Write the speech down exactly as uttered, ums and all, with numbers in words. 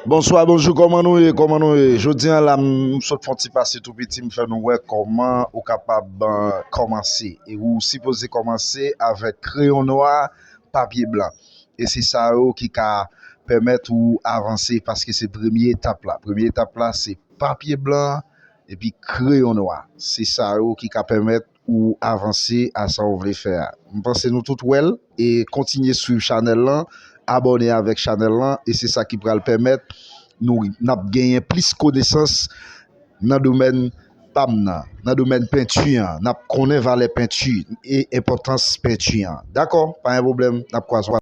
Bonswa, bonjou, kòman nou ye? Kòman nou ye? Jodi a la, m sot fè yon ti pase tou piti, m fè nou wè kòman ou kapab, euh, kòmanse. E ou sipoze kòmanse avèk kreyon nwa, papye blan. E se sa yo ki ka pèmèt ou avanse, paske se premye etap la. Premye etap la, se papye blan epi kreyon nwa. Se sa yo ki ka pèmèt ou avanse a sa ou vle fè a. M panse nou tout wè l, e kontinye swiv chanèl lan, abòne avèk chanèl lan, e se sa ki pral pèmèt nou, n ap genyen plis konesans nan domèn pa m nan, nan domèn penti an. N ap konnen valè penti e enpòtans penti an. Dakò? Pa gen pwoblèm, n ap kwaze.